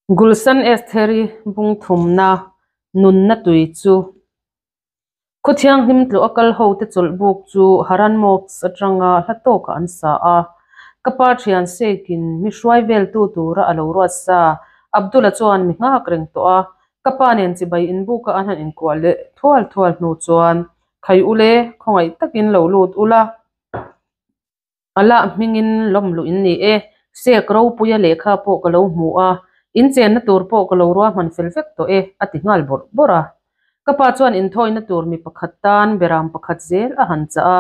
Gulsan Estheri bung thumna nunna tui chu Khaw thianghlim tlawh a kal ho te chawlh buk chu Haran Mosque atanga hla tawkah an sa a. Ka pa thian Sheikh-in mi hruai veltu tura a lo ruat sa. Abdul-a chuan mi nghak reng tawh a. Ka pa nen chibai inbuka an han inkuah leh thual thual hnu chuan, Khai ule, khawngaih takin lo lut ula. Allah hmingin lawm luh in ni e. Sheikh Ropuia lehkha pawh ka lo hmu a, in chenna tur pawh ka lo ruahman fel vek tawh e, a ti nghal bawrh bawrh a. Ka pa chuan inthawina tur mi pakhat tan beram pakhat zel a han chah a,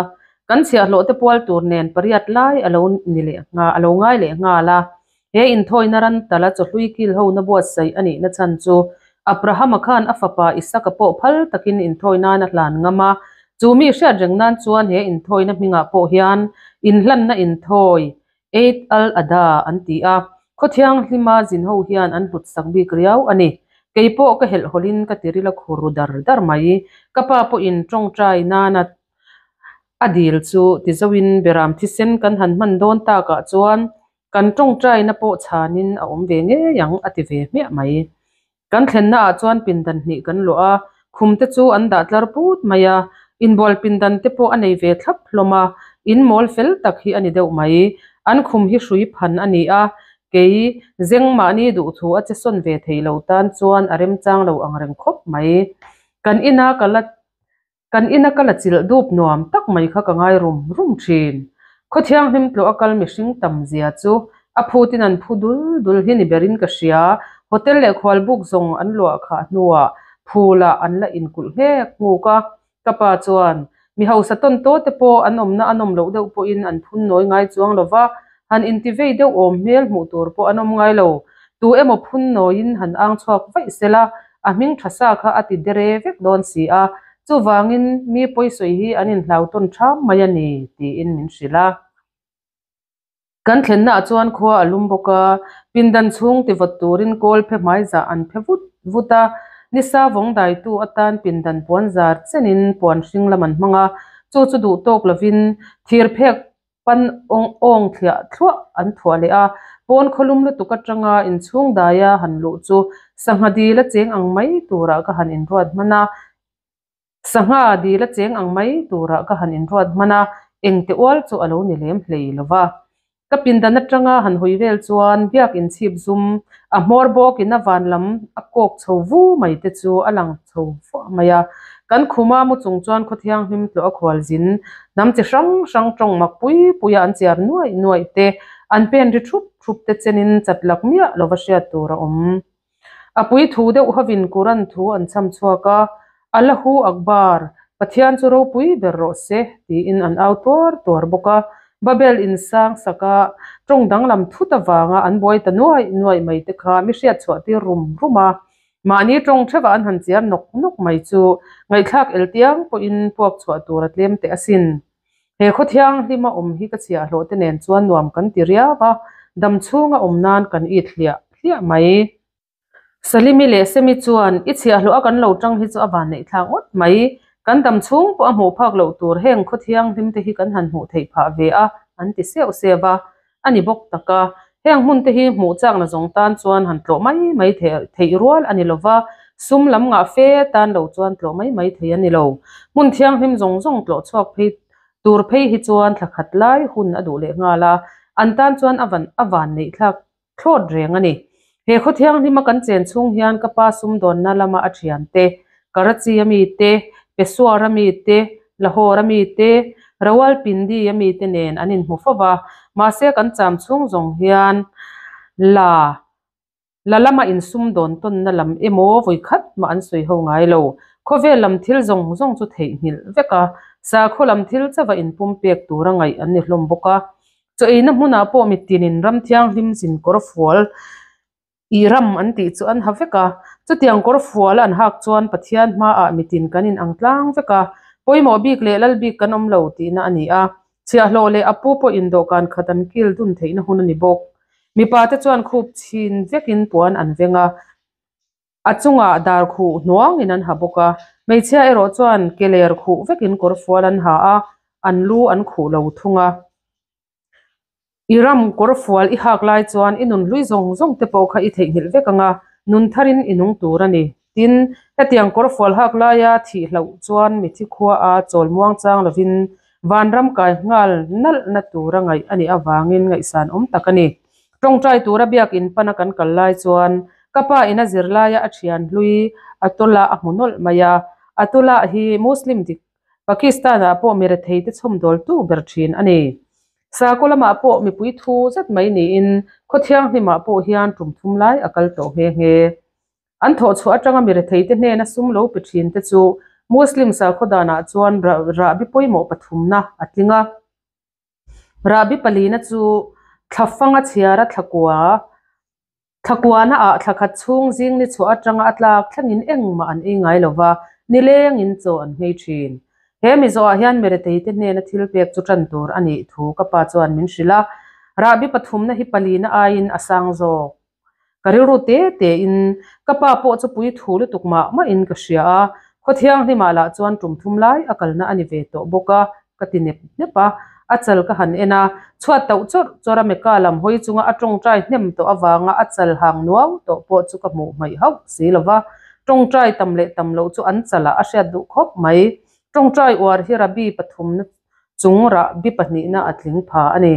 kan chhiahhlawh te pual tur nen pariat lai a lo ni leh a lo ngai leh nghal a. He inthawina ran tala chawhlui kil hona buatsaih a nihna chhan chu Abrahama khan a fapa Isaka pawh phal takin inthawi nan a hlan ngam a. Chu mi hriat reng nan chuan he inthawina hmingah pawh hian inhlanna inthawi, Eid al-Adha, an ti a. Khaw thianghlima zin ho hian an hlut sak bik riau a ni. Kei pawh ka helhhawlhin ka tiril a khur ru dar dar mai. Ka pa pawhin tawngtai nana a dil chu ti zoin beram thisen kan han hman dawn takah chuan Kan tawngtaina pawh chhanin a awm ve ngei ang a ti ve hmiah mai. Kan thlenna ah chuan pindan hnih kan luah a, khum te chu an dah tlar put mai a, inbual pindan te pawh a nei ve thlap hlawm a, in mawl fel tak hi a ni deuh mai. An khum hi hrui phan a ni a, kei zeng mahni duhthu a che sawn ve thei lo tan chuan a remchang lo ang reng khawp mai. Kan ina ka la Kan ina ka la chilh dup nuam tak mai kha ka ngai rum rum thin. Khaw thianghlim tlawh a kal mihring tam zia chu a phutin an phu dul dul hi ni berin ka hria. Hotel leh khual buk zawng an luah khah hnuah phulah an la inkulh nghek nghuk a. Ka pa chuan, Mi hausa tawn tawh te pawh an awmna a nawm loh deuh pawhin an phun nawi ngai chuang lo va, han intivei deuh awm hmel hmuh tur pawh an awm ngai lo. Tu emaw phun nawiin han ang chhuak vaih sela, a hming tha sa kha a ti dere vek dawn si a, chuvangin mi pawisawi hi an inhlau tawn ṭham mai a ni, tiin min hrilh a. Kan thlennaah chuan khua a lum bawk a, pindan chhung tivawt turin kawl phe hmaizah an phe vut vut a, nisa vawng daitu atan pindan puan zar chenin puan hring lam an hmang a, chu chu duh tawk lovin thir phek Pan awng awng thliah thluah an thuah leh a, pawn khawlum lutuk atanga inchhung daia han luh chu sangha dil a cheng ang mai turah ka han inruat hman a, sangha dil a cheng ang mai turah ka han inruat hman a, engte ual chu a lo ni lem hlei lo va. Ka pindan atanga han hawi vel chuan biak inchhip zum a hmawr bawkin a van lam a kawk chho vu mai te chu a lang chho vuah mai a. Kan khuma mu chung chuan khaw thianghlim tlawh a khual zin hnam chi hrang hrang tawng mak pui puia an chiar nuaih nuaih te, an pen ri thup thup te chenin chat lak miah lova hriat tur a awm. A pui thu deuh hovin Quran thu an chham chhuak a, Allahu Akbar, Pathian chu ropui ber rawh se, tiin an au tuar tuar bawk a. Babel in sang saka tawng danglam thut avanga an buai ta nuaih nuaih mai te kha mi hriat chhuah tir rum rum a. Mahni tawng theuhah an han chiar nawk nawk mai chu ngaihthlak el tiang pawhin puak chhuah tur a tlem teh asin. He khaw thianghlima awm hi ka chhiahhlawh te nen chuan nuam kan ti riau a, dam chhunga awm nan kan it hliah hliah mai. Salimi leh Semi chuan i chhiahhlawh a kan lo tang hi chu a van neih thlak ngawt mai. Kan dam chhung pawh a hmuh phak loh tur heng khaw thianghlim te hi kan han hmuh theih phah ve a, an ti seuh seuh a. A ni bawk tak a, heng hmun te hi hmuh chakna zawng tan chuan han tlawh mai mai theih rual a ni lo va, sum lam ngah fe tan lo chuan tlawh mai mai thei a ni lo. Hmun thianghlim zawng zawng tlawh chhuak phei tur phei hi chuan thla khat lai hun a duh leh nghal a, an tan chuan a van a van neih thlak thlawt reng a ni. He khaw thianghlima kan chen chhung hian ka pa sumdawnna lama a thian te, Karachi a mi te, Peshawar a mi te, Lahore a mi te, Rawalpindi a mi te nen an inhmu fo va, mahse kan cham chhung zawng hian la La lama insumdawn tawnna lam emaw vawi khat mah an sawi ho ngai lo. Khawvel lam thil zawng zawng chu theihnghilh vek a, sakhaw lam thil chauha inpumpek tura ngaih an ni hlawm bawk a. Chaw eina hmunah pawh mitinin ram thianghlim zin kawr fual i ram an tih chu an ha vek a. Chutiang kawr fual an hak chuan Pathian hmaah mitin kan inang tlang vek a, pawimawh bik leh lal bik kan awm lo tihna a ni a. Chhiahhlawh leh a pu pawhin dawhkan khat an kil dun theihna hun a ni bawk. Mipa te chuan khup chhin vekin puan an veng a, a chungah dar khuh hnuangin an ha bawk a. Hmeichhia erawh chuan ke ler khuh vekin kawr fual an ha a, an lu an khuh lo thung a. I ram kawrfual i hak lai chuan i nun hlui zawng zawng te pawh kha i theihnghilh vek ang a, nun tharin i nung tur a ni. Tin, hetiang kawrfual hak laia thih hlauh chuan mithi khua a chawl muang chang lovin vanram kai nghal nalhna tura ngaih a nih avangin ngaihsan awm tak a ni. Tawngtai tura biakin pana kan kal lai chuan ka pa in a zir laia a thian hlui Atola a hmu nawlh mai a, Atola hi Muslim dik Pakistan-ah pawh mi retheite chhawmdawltu ber thin a ni. Sakhaw lamah pawh mipui thu zet mai niin khaw thianghlimah pawh hian tum thum lai a kal tawh nghe nghe. An thawhchhuah atanga mi retheite hnena sum lo pe thinte chu Muslim sakhaw danah chuan rahbi pawimawh pathumna a tling a. Rahbi palina chu thlafanga chhiara thlakua Thlakuana ah thlakhat chhung zing ni chhuah atanga a tlak thlengin engmah an ei ngai lova, nilengin chaw an nghei thin. He Mizoah hian Mereteite hnena thil pek chu tan tur a nih thu ka pa chuan min hrilh a, rahbi pathumna hi palina aiin a sang zawk. Ka rilru te tein ka pa pawh chu pui thu lutuk mah mahin ka hria a, khaw thianghlimah lah chuan tum thum lai a kalna a ni ve tawh bawk a, ka ti nep nep a, a chal ka han en a, chhuat tauh chawrh chawrh a Mecca lam hawi chunga a tawngtai hnem tawh avanga a chal hang nuau tawh pawh chu ka hmuh hmaih hauh si lo va, tawngtai tam leh tam loh chu an chalah a hriat duh khawp mai. Tawngtai uar hi Rabbi pathumna chung rahbi pahnihna a tling pha a ni.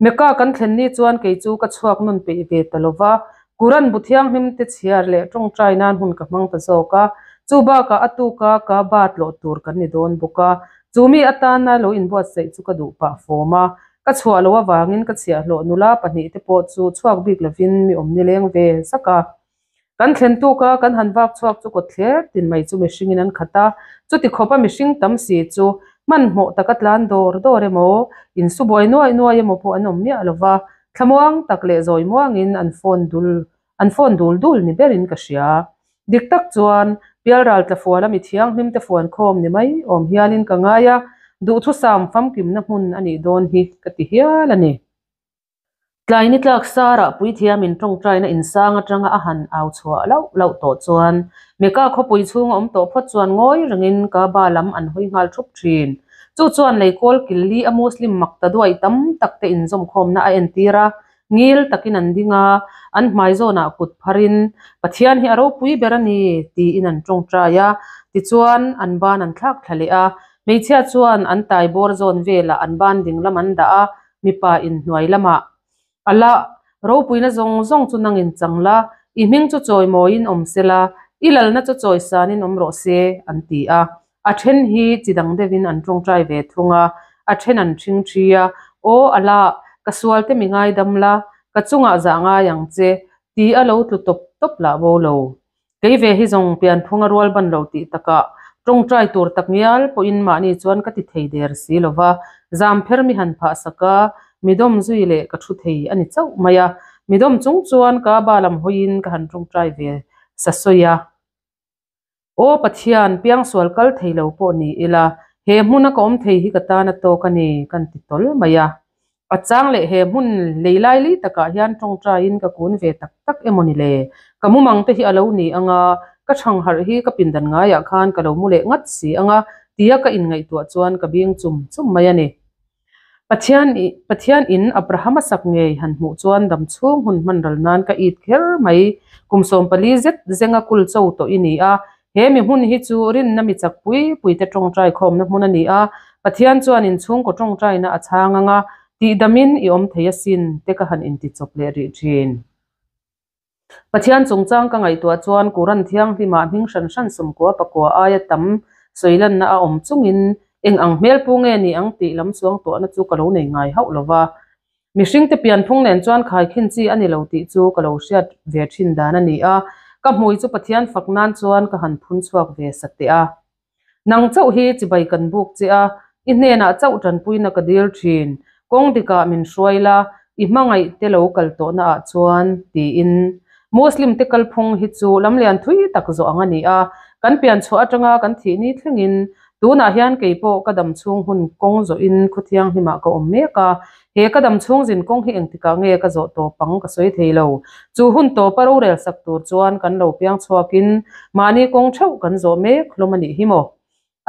Mecca kan thlen ni chuan kei chu ka chhuak nun peih ve ta lo va, Quran bu thianghlim te chhiar leh tawngtai nan hun ka hmang ta zawk a, chu bakah a tuka Kaaba tlawh tur kan ni dawn bawk a, chu mi atana lo inbuatsaih chu ka duh pah fawm a, ka chhuah loh avangin ka chhiahhlawh nula pahnih te pawh chu chhuak bik lovin mi awm nileng ve zak a. Kan thlen tuka kan han vak chhuak chu kawt thler tin mai chu mihringin an khat a, chuti khawpa mihring tam si chu hmanhmawh taka tlan dawr dawr emaw, insu buai nuai nuai emaw pawh an awm miah lo va, thlamuang tak leh zawi muangin an phone dul an phone dul dul ni berin ka hria. Dik tak chuan pialral tlafuala mi thianghlim te fuan khawm ni mai awm hialin ka ngai a, duhthusam famkimna hmun a nih dawn hi ka ti hial a ni. Tlai ni tlak sarah puithiamin tawngtaina insang atanga a han au chhuah lauh lauh tawh chuan Mecca khawpui chhunga awm tawh phawt chuan ngawi rengin Kaaba lam an hawi nghal thup thin. Chu chuan leikawl killi a Muslim makta duai tam tak te inzawmkhawmna a entir a, ngil takin an ding a, an hmai zawnah kut pharin, Pathian hi a ropui ber a ni, tiin an tawngtai a, tichuan an ban an thlak thla leh a. Hmeichhia chuan an tai bawr zawn velah an ban dinglam an dah a, mipa inhnuai lamah a la ropuina zawng zawng chu nangin chang la, i hming chu chawimawiin awm se la, i lalna chu chawisanin awm rawh se, an ti a. A then hi chi dang deuhin an tawngtai ve thung a, a then an ṭhing ṭhi a, Aw Allah, ka sualte mi ngaidam la, ka chungah zah ngai ang che, ti a lo tlu tawp tawp lah bo lo. Kei ve hi zawng pianphunga rual ban lo tih takah tawngtai tur tak ngial pawhin mahni chuan ka ti thei der si lo va, zam pher mi han phah sak a, mi dawm zui leh ka thu thei a ni chauh mai a. Mi dawm chung chuan Kaaba lam hawiin ka han tawngtai ve sa sawi a. Aw Pathian, piangsual kal thei lo pawh ni ila, he hmuna ka awm thei hi ka tan a tawk a ni, kan ti tawl mai a. A chang leh he hmun lei lai li takah hian tawngtaiin ka kun ve tak tak emaw ni le? Ka mumang te hi a lo ni ang a, ka thang harh hi ka pindan ngaiah khan ka lo mu leh ngat si ang a, tia ka inngaihtuah chuan ka bing chum chum mai a ni. Pathian Pathian in Abraham a sak ngei han hmuh chuan dam chhung hun hman ral nan ka it kher mai. Kum 14 zet zenga kul cho tawh i ni a, He mi hmun hi chu rinna mi chak pui pui te tawngtai khawmna hmun a ni a, Pathian chuan inchhungkaw tawngtaina a chhang ang a, tihdamin i awm thei asin te ka han intichawp leh rih thin. Pathian chungchang ka ngaihtuah chuan Quran thianghlimah hming hran hran sawmkua pakua aia tam sawilanna a awm chungin eng ang hmelpu nge ni ang tih lam suangtuahna chu ka lo nei ngai hauh lo va. Mihringte pianphung nen chuan khaikhin chi a ni lo tih chu ka lo hriat ve thin dan a ni a, ka hmui chu Pathian fak nan chuan ka han phun chhuak ve sa teh a. Nang chauh hi chibai kan buk che a, i hnenah chauh tanpuina ka dil thin, kawng dikah min hruai la, i hmangaih te lo kal tawhna ah chuan, tiin. Muslim te kalphung hi chu lamlian thui tak zawh ang a ni a, kan pianchhuah atanga kan thih ni thlengin Tunah hian kei pawh ka dam chhung hun kawng zawhin khaw thianghlimah ka awm mek a, he ka dam chhung zin kawng hi engtikah nge ka zawh tawp ang ka sawi thei lo. Chu hun tawpa rorel sak tur chuan kan lo piang chhuakin mahni kawng theuh kan zawh mek hlawm a nih hi maw.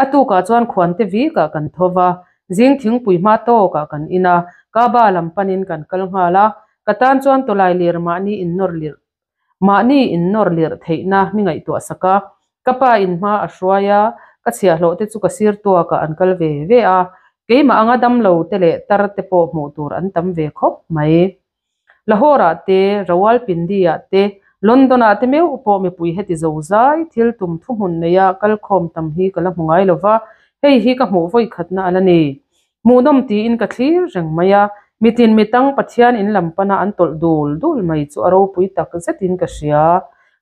A tukah chuan khuante vikah kan tho va, zing thingpui hma tawkah kan in a. Kaaba lam panin kan kal nghal a, ka tan chuan tawlai lir mahni innawr lirh mahni innawr lirh theihna mi ngaihtuah sak a. Ka pa in hma a hruai a, ka chhiahhlawh te chu ka sir tuakah an kal ve ve a, keimah anga damlo te leh tar te pawh hmuh tur an tam ve khawp mai. Lahore-ah te, Rawalpindi-ah te, London-ah te meuh pawh mipui heti zo zai thil tum thuhmun neia kalkhawm tam hi ka la hmu ngai lo va, hei hi ka hmuh vawi khatna a la ni. Hmuhnawm tiin ka thlir reng mai a, mitin mitang Pathian in lam pana an tawlh dul dul mai chu a ropui tak zetin ka hria.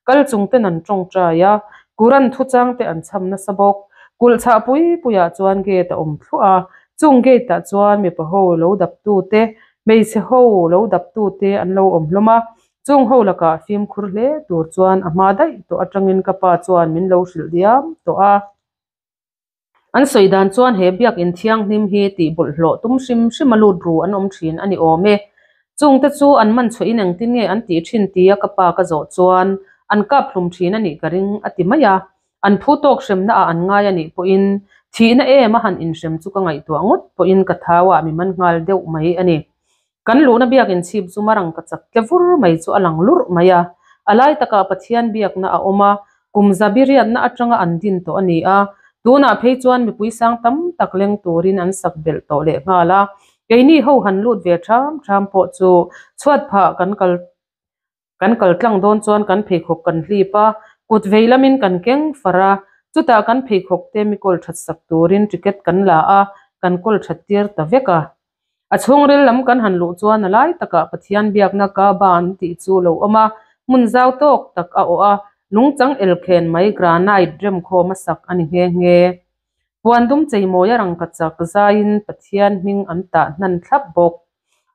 Kal chung ten an tawngtai a, Quran thuchang te an chham nasa bawk. Kulh chhah pui puiah chuan gate a awm thluah a, chung gate ah chuan mipa ho lo dap tu te, hmeichhe ho lo dap tu te an lo awm hlawm a, chung ho lakah fimkhur hle tur chuan a hma daih tawh atangin ka pa chuan min lo hrilh diam tawh a. An sawi dan chuan he biakin thianghlim hi tih bawlhhlawh tum hrim hrim a lut ru an awm thin a ni awm e. Chungte chu an man chhuahin engtin nge an tih thin tia ka pa ka zawh chuan an kap hlum thin a nih ka ring a ti mai a. An phu tawk hremna ah an ngai a nih pawhin thihna em a han inhrem chu ka ngaihtuah ngawt pawhin ka thau ah mi man nghal deuh mai a ni. Kan luhna biakin chhip zum a rangka chak tle vur mai chu a lang lurh mai a. A lai takah Pathian biakna a awm a, kum zabi riatna atanga an din tawh a ni a. Tunah phei chuan mipui sang tam tak leng turin an sak belh tawh leh nghal a. Keini ho han lut ve ṭham ṭham pawh chu chhuat phah kan kal Kan kal tlang dawn chuan kan pheikhawk kan hlip a, kut vei lamin kan keng far a, chutah kan pheikhawk te mi kawl that sak turin ticket kan la a, kan kawl that tir ta vek a. A chhungril lam kan han luh chuan a lai takah Pathian biakna Kaaba an tih chu lo awm a, hmun zau tawk tak a awh a, lungchang elkhen mai granite remkhawm a sak a ni nghe nghe. Puan dum cheimawi a rangkachak zaiin Pathian hming an tah hnan thlap bawk.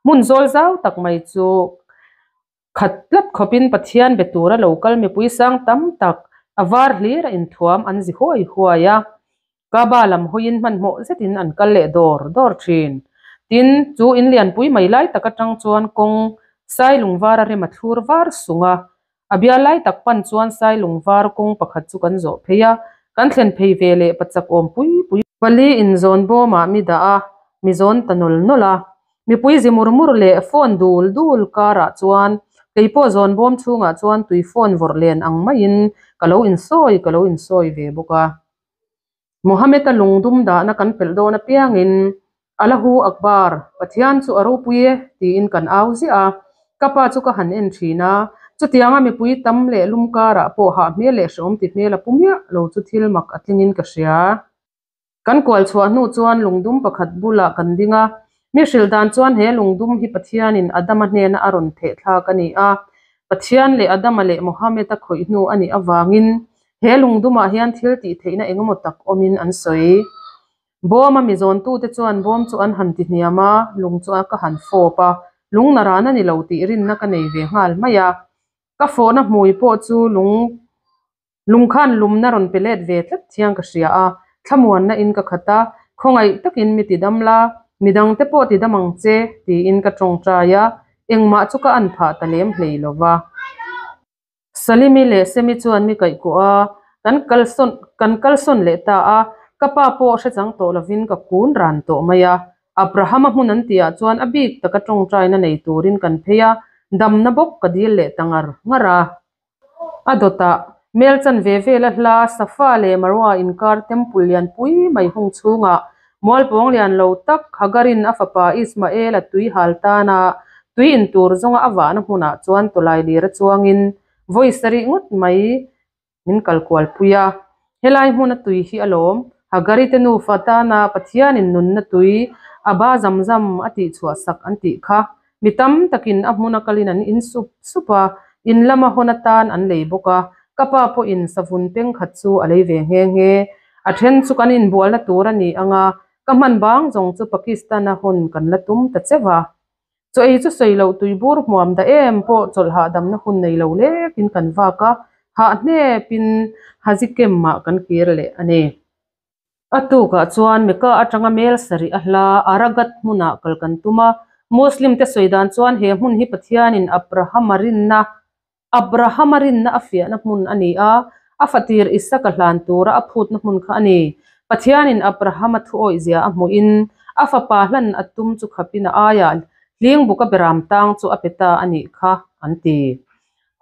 Hmun zawl zau tak mai chu khat tlat khawpin Pathian be tura lo kal mipui sang tam tak a var hlir a inthuam an zi huai huai a. Kaaba lam hawiin hmanhmawh zetin an kal leh dawr dawr thin. Tin, chu in lianpui mai lai tak atang chuan kawng Sailung vara rem a thlur var sung a. A bial lai tak pan chuan Sailung var kawng pakhat chu kan zawh phei a, kan thlen phei ve leh pachak awm pui pui. Pali inzawn bawmah mi dah a, mi zawn ta nawl nawl a. Mipui zi mur mur leh phone dul dul karah chuan kei pawh zawn bawm chhungah chuan tui phone vawrh len ang maiin ka lo insawi ka lo insawi ve bawk a. Mohammed-a lungdum dahna kan pelh dawn apiangin Allahu Akbar, Pathian chu a ropui e, tiin kan au ziah a. Ka pa chu ka han en thin a, chutianga mipui tam leh lum karah pawh hah hmel leh hrehawm ti hmel a pu miah lo chu thil mak a tlingin ka hria. Kan kual chhuah hnu chuan lungdum pakhat bulah kan ding a, mi hrilh dan chuan he lungdum hi Pathianin Adama hnena a rawn theh thlak a ni a, Pathian leh Adama leh Mohammed-a khawih hnu a nih avangin he lungdumah hian thil tih theihna engemaw tak awmin an sawi. Bawma mi zawntute chuan bawm chu an han ti hniam a, lung chu ka han fawp a, lung naran a ni lo tih rinna ka nei ve nghal mai a. Ka fawhna hmui pawh chu lung Lung khan lumna rawn pe let ve tlat thiang ka hria a, thlamuanna in ka khat a, khawngaih takin mi ti dam la, midang te pawh ti dam ang che, tiin ka tawngtai a, engmah chu ka an phah ta lem hlei lo va. Salimi leh Semi chuan mi kaihkuah a, kan kalsawn kan kalsawn leh ta a, ka pa pawh hrechang tawh lovin ka kun ran tawh mai a, Abrahama hmun an tihah chuan a bik taka tawngtaina nei turin kan phei a, damna bawk ka dil leh ta ngar ngar a. A dawtah, mel chanve vela hla Safa leh Marwa inkar temple lianpui mai hung chhungah mualpawng lian lo tak Hagarin a fapa Ismael-a tui hal tana tui in tur zawnga a vahna hmunah chuan tawlai lira chuangin vawi sarih ngawt mai min kal kualpui a. Helai hmuna tui hi alawm, Hagari te nufa tana Pathianin nunna tui Aba Zamzam a tihchhuah sak an tih kha. Mi tam takin a hmuna kalin an in sup sup a, in lama hawn atan an lei bawk a, ka pa pawhin savun peng khat chu a lei ve nghe nghe. A then chu kan inbualna tur a ni ang a, ka hman bang zawng chu Pakistan-a hawn kan la tum ta cheu a. Chaw ei chu sawi loh tui bur hmuam da em pawh chawlh hahdamna hun nei lo lekin kan vak a, hah hnepin Haji Camp-ah kan kir leh a ni. A tukah chuan Mecca atanga mel sarih a hla Aragat hmunah kal kan tum a, Muslim te sawi dan chuan he hmun hi Pathianin Abrahama rinna Abrahama rinna a fiahna hmun a ni a, a fatir Isaka hlan tura a phutna hmun kha a ni. Pathianin Abrahama thuawihzia a hmuhin A fapa hlan a tum chu khapin a aiah hling buka beram tang chu a pe ta a nih kha, an ti.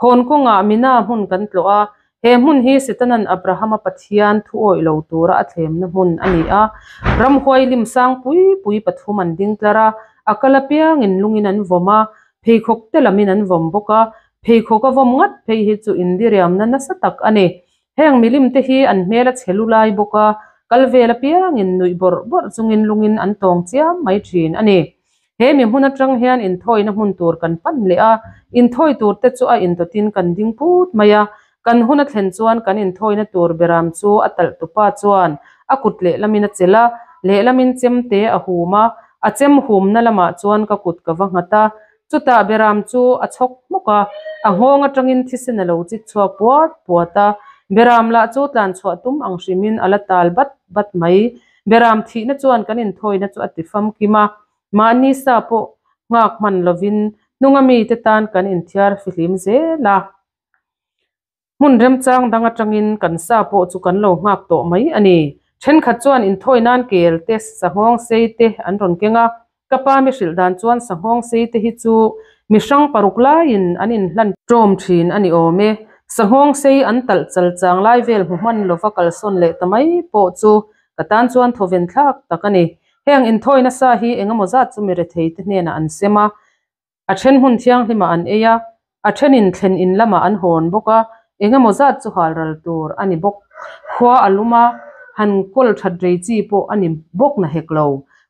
Hawn kawngah Mina hmun kan tlawh a, he hmun hi Setanan Abrahama Pathian thu awih lo tura a thlemna hmun a ni a. Ramhuai lim sang pui pui pathum an ding tlar a, a kal apiangin lungin an vawm a, pheikhawk te lamin an vawm bawk a, pheikhawk a vawm ngat phei hi chu indiriamna nasa tak a ni. Heng milim te hi an hmel a chhe lu lai bawk a, kal vel apiangin nuih bawrh bawrh chungin lungin an tawng chiam mai thin a ni. He mi hmun atang hian inthawina hmun tur kan pan leh a, inthawi tur te chu a intawtin kan ding put mai a. Kan hun a thlen chuan kan inthawina tur beram chu a talh tupa chuan a kut lehlamin a chelh a, lehlamin chemte a hum a, a chem humna lamah chuan ka kut ka va nghat a. Chutah beram chu a chhawk hmawk a, a nghawng atangin thisen a lo chik chhuak puat puat a. Beram lah chu tlan chhuah tum ang hrimin a la tal bat bat mai. Beram thihna chuan kan inthawina chu a ti famkim a, mahni sa pawh nghak hman lovin hnunga mite tan kan inthiar fihlim zel a. Hmun remchang dang atangin kan sa pawh chu kan lo nghak tawh mai a ni. Thenkhat chuan inthawi nan kel te, sanghawng sei te an rawn keng a. Ka pa mi hrilh dan chuan sanghawng sei te hi chu mi hrang paruk laiin an inhlan ṭawm ṭhin a ni awm e. Sanghawng sei an talh chal chang lai vel hmu hman lova kalsawn leh ta mai pawh chu ka tan chuan thawven thlak tak a ni. Heng inthawi nasa hi engemaw zat chu mi rethei te hnenah an sem a. A then hmun thianghlimah an ei a, a thenin thlen in lamah an hawn bawk a, engemaw zat chu hal ral tur a ni bawk. Khua a lum a, han kawl that rei chi pawh a ni bawk na hek lo.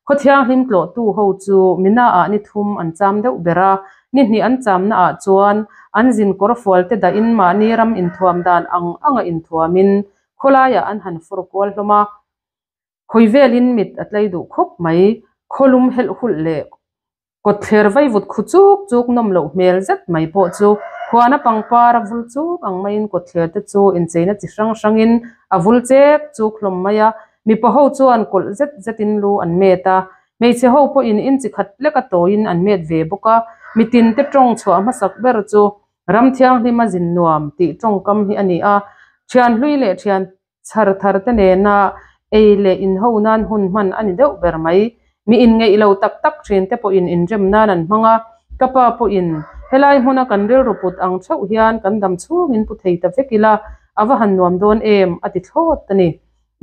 Khaw thianghlim tlawhtu ho chu Mina ah ni thum an cham deuh ber a, ni hnih an chamna ah chuan an zin kawr fual te dahin mahni ram inthuam dan ang anga inthuamin khawlaiah an han fawr kual hlawm a. Khawi velin mit a tlei duh khawp mai, khawlum helh hulh leh Kawtthler vaivut khu chuk chuk nawm loh hmel zet mai pawh chu huana pangpar a vul chuk ang maiin kawtthler te chu incheina chi hrang hrangin a vul chek chuk hlawm mai a. Mipa ho chuan kawlh zet zetin lu an met a, hmeichhe ho pawhin inchi khat lek a tawiin an met ve bawk a. Mitin te tawng chhuah hmasak ber chu Ram thianghlim a zin nuam tih tawngkam hi a ni a, thian hlui leh thian Chhar thar te nena ei leh inho nan hun hman a ni deuh ber mai. Mi inngeih lo tak tak thin te pawhin inrem nan an hmang a, ka pa pawhin helai hmuna kan rilru put ang theuh hian kan dam chhungin pu thei ta vek ila a va han nuam dawn em a ti thlawt a ni.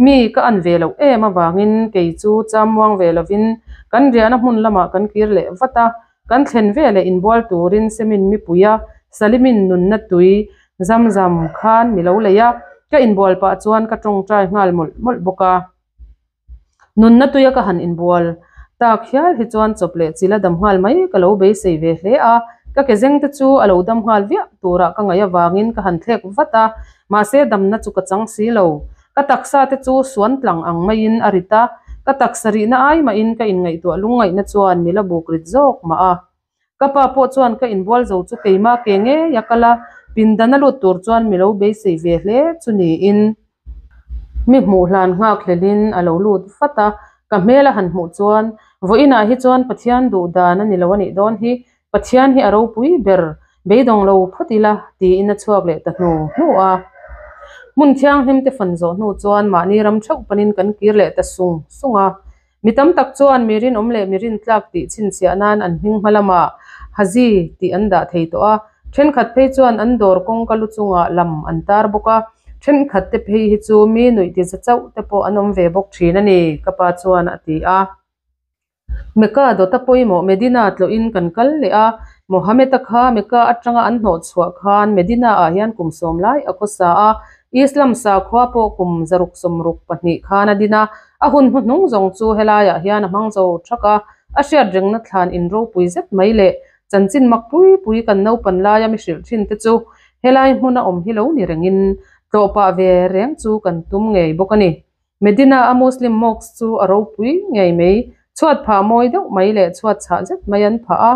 Mi ka an ve loh em avangin kei chu cham muang ve lovin kan riahna hmun lamah kan kir leh vat a, Kan thlen veleh inbual turin Semin mipui a, Salimin nunna tui zam zam khan mi lo lei a, ka inbual pah chuan ka tawngtai nghal mawlh mawlh bawk a. Nunna tuia ka han inbual tak hial hi chuan chawp leh chil a dam nghal mai ka lo beisei ve hle a, ka ke zeng te chu a lo dam nghal viah turah ka ngaih avangin ka han thlek vat a, mahse damna chu ka chang si lo. Ka taksa te chu suan tlang ang maiin a rit a, ka taksa rihna ai mahin ka inngaihtuah lungngaihna chuan mi la buk rit zawk mah a. Ka pa pawh chuan ka inbual zo chu keimah ke ngei a kal a, pindan a lut tur chuan mi lo beisei ve hle chu niin mi hmuh hlan nghak hlelhin a lo lut vat a. Ka hmel a han hmuh chuan vawiinah hi chuan Pathian duh dan a ni lo a nih dawn hi, Pathian hi a ropui ber, beidawng lo phawt ila tiin a chhuak leh ta hnu hnu a. Hmun thianghlim te fan zawh hnu chuan mahni ram theuh panin kan kir leh ta sung sung a. Mi tam tak chuan mi rinawm leh mi rintlak tih chhinchhiah nan an hming hma lamah Haji tih an dah thei tawh a. Thenkhat phei chuan an dawr kawngka lu chungah lam an tar bawk a. Thenkhat te phei hi chu mi nuih tiza chauh te pawh an awm ve bawk thin a ni, ka pa chuan a ti a. Mecca dawta pawimawh Medina tlawhin kan kal leh a, Mohammed-a kha Mecca atanga an hnawh chhuah khan Medina-ah hian kum sawm lai a khawsa a, Islam sakhua pawh kum 662 khan a din a, a hun hnuhnung zawng chu helaiah hian a hmang zo thak a, a hriat rengna thlan in ropui zet mai leh chanchin mak pui pui kan naupan laia mi hrilh thin te chu helai hmuna awm hi lo ni rengin tlawh pah ve reng chu kan tum ngei bawk a ni. Medina a Muslim mosque chu a ropui ngei mai. Chhuat phah mawi deuh mai leh chhuat chhah zet mai an phah a.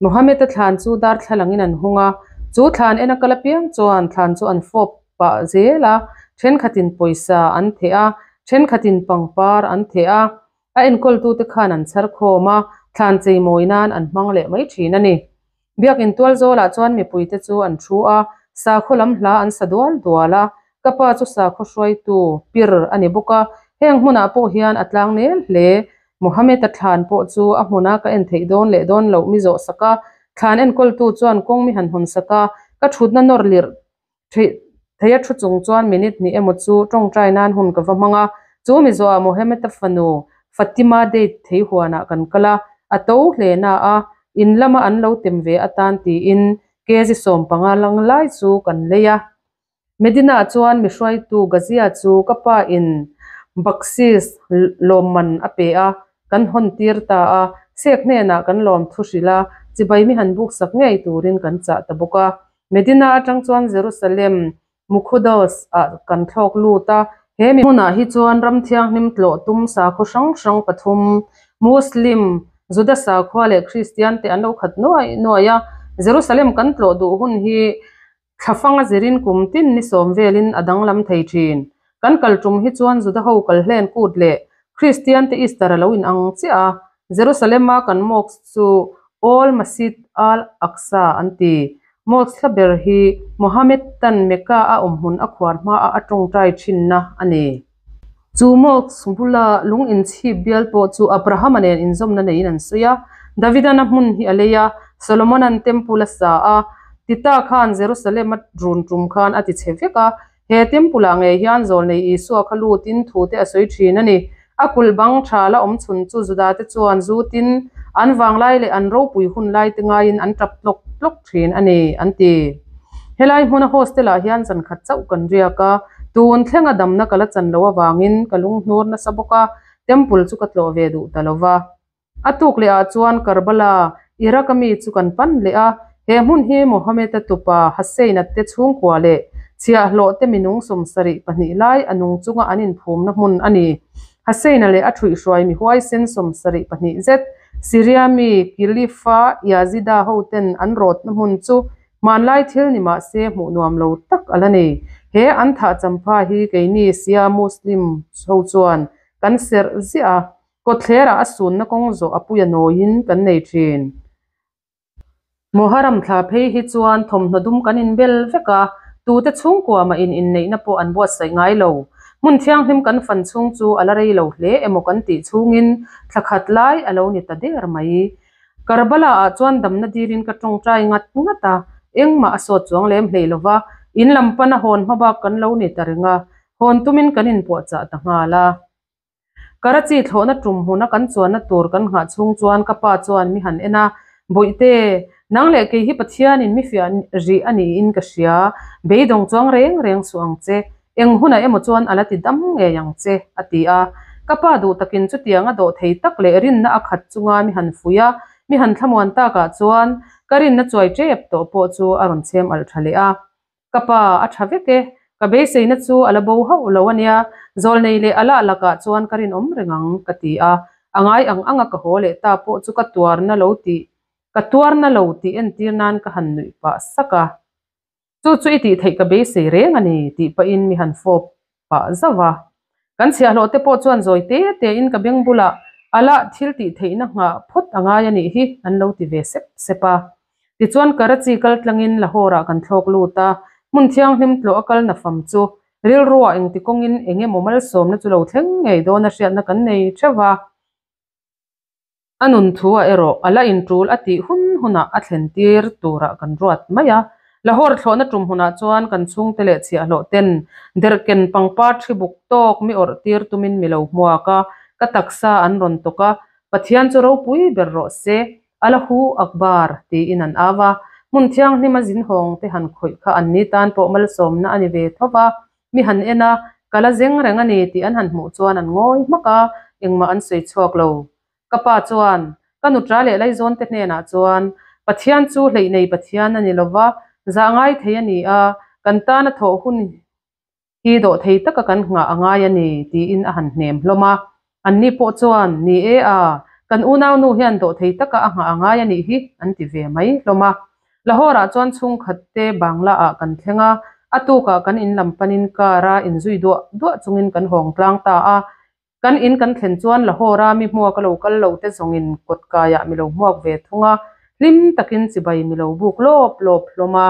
Mohammed-a thlan chu darthlalangin an hung a. Chu thlan en a kal apiang chuan thlan chu an fawp pah zel a, thenkhatin pawisa an theh a, thenkhatin pangpar an theh a. A enkawltute khan an chhar khawm a, thlan cheimawi nan an hmang leh mai thin a ni. Biakin tual zawlah chuan mipuite chu an thu a, sakhaw lam hla an sa dual dual a, ka pa chu sakhaw hruaitu pir a ni bawk a, heng hmunah pawh hian a tlang nel hle. Mohammed-a thlan pawh chu a hmuna ka en theih dawn leh dawn loh mi zawh sak a, thlan enkawltu chuan kawng mi han hawn sak a, ka thutna nawr lirh theih a thu chung chuan minute hnih emaw chu tawngtai nan hun ka va hmang a, chu mi zawhah Mohammed-a fanu Fatima date thei huanah kan kal a, a to hle na a, in lama an lo tem ve atan tiin kg 15 lang lai chu kan lei a. Medina chuan mi hruaitu Gazia chu ka pa in bakshish lawmman a pe a, kan hawn tir ta a, Sheikh hnenah kan lawm thu hrilh a, chibai mi han buk sak ngei turin kan chah ta bawk a. Medina atang chuan Jerusalem Mukhudos ah kan thlawk lut a, he mi hmunah hi chuan ram thianghlim tlawh tum sakhaw hrang hrang pathum, Muslim, Juda sakhua leh Kristian te an lo khat nuai nuai a. Jerusalem kan tlawh duh hun hi Thlafang a zirin kum tin ni sawm velin a danglam thei thin. Kan kal tum hi chuan Juda ho kal hlen kut leh Kristian te Easter a lo in ang chiah a. Jerusalem a kan mosque chu Old Masjid al-Aqsa an ti. Mosque hla ber hi Mohammed tan Mecca a awm hmun a khuar hma a a tawngtai thinna a ni. Chu mosque bula lung inchhip bial pawh chu Abrahama nen inzawmna neiin an sawi a. Davidan a hmun hi a lei a, Solomonan temple a sa a, Tita khan Jerusalem a run tum khan a ti chhe vek a. He temple ah ngei hian zawlnei Isua kha lutin thu te a sawi thin a ni. A kulh bang tha la awm chhun chu Juda te chuan zutin an vanglai leh an ropui hun lai te ngaiin an tap tlawk tlawk thin a ni, an ti. Helai hmuna hostel ah hian zan khat chauh kan riak a, tun thlenga damna ka la chan loh avangin ka lunghnur nasa bawk a, temple chu ka tlawh ve duh ta lo va. A tuk leh ah chuan Karbala, Iraq a mi chu kan pan leh a, he hmun hi Mohammed-a tupa Hussein-a te chhungkua leh chhiahhlawh te minung 72 lai a nung chunga an inphumna hmun a ni. Hussein-a leh a thuihhruai mi huaisen 72 zet Syria mi Kilifa Yazida hoten an rawtna hmun chu Hmanlai thil ni mah se hmuh nuam lo tak a la ni. He an thah champha hi keini Shia Muslim ho chuan kan serh ziah a, kawtthlerah a sunna kawng zawh a puia nawiin kan nei thin. Muharram thla phei hi chuan thawmhnaw dum kan inbel vek a, tute chhungkua mah in inneihna pawh an buatsaih ngai lo. Hmun thianghlim kan fan chhung chu a la rei lo hle emaw kan tih chhungin thla khat lai a lo ni ta der mai. Karbala ah chuan damna dilin ka tawngtai ngat ngat a, engmah a sawt chuang lem hlei lo va, in lam pana hawn hma bak kan lo ni ta reng a, hawn tumin kan inpuahchah ta nghal a. Karachi thlawhna tum hmuna kan chuanna tur kan nghah chhung chuan ka pa chuan mi han en a, Bawihte, nang leh kei hi Pathianin mi fiah rih a niin ka hria, beidawng chuang reng reng suh ang che, Eng hunah emaw chuan a la ti dam ngei ang che, a ti a. Ka pa duh takin chutiang a dawh thei tak leh rinna a khat chunga mi han fuih a, mi han thlamuan takah chuan ka rinna chuai tep tawh pawh chu a rawn chhem alh tha leh a. Ka pa, a tha vek e, ka beiseina chu a la bo hauh lo a nia, zawlnei leh a lah lakah chuan ka rinawm reng ang, ka ti a. A ngai ang anga ka haw leh ta pawh chu ka tuarna lo tih, ka tuarna lo tih entir nan ka han nuih pah sak a. Chu chu i tih theih ka beisei reng a ni tih pahin mi han fawp pah zauh a. Kan chhiahhlawh te pawh chuan zawi te te in ka beng bulah a lah thil tih theihna nghah phawt a ngai a nih hi an lo ti ve sep sep a. Tichuan Karachi kal tlangin Lahore ah kan thlawk lut a, hmun thianghlim tlawh a kal nafam chu rilruah engti kawngin eng emaw malsawmna chu lo thleng ngei dawn a hriatna kan nei theuh a. A nun thu ah erawh a la intul a tih hun hunah a thlen tir turah kan ruat mai a. Lahore thlawhna tum hunah chuan kan chhungte leh chhiahhlawh ten derhken pangpar thi buk tawk mi awrh tir tumin mi lo hmuak a, ka taksa an rawn tawk a, Pathian chu ropui ber rawh se, Allahu Akbar tiin an au a. Hmun thianghlim a zin hawng te han khawih kha an ni tan pawh malsawmna a ni ve tho va, Mi han en a, ka la zeng reng a ni tih an han hmuh chuan an ngawi hmak a, engmah an sawi chhuak lo. Ka pa chuan, Ka nutra leh Laizawn te hnenah chuan, Pathian chu hleih nei Pathian a ni lo va, zah ngai thei a ni a, kan tana thawh hun hi dawh thei taka kan nghah a ngai a ni, tiin a han hnem hlawm a. Anni pawh chuan, Ni e a, kan unaunu hian dawhthei taka a nghah a ngai a nih hi, an ti ve mai hlawm a. Lahore-ah chuan chhungkhat te Bangla-ah kan thleng a, a tukah kan in lam panin car-a inzui duah duah chungin kan hawng tlang ta a. Kan in kan thlen chuan Lahore-a mi hmuak a lo kal lo te zawngin kawt kaiah mi lo hmuak ve thung a, hlim takin chibai mi lo buk lawp lawp hlawm a.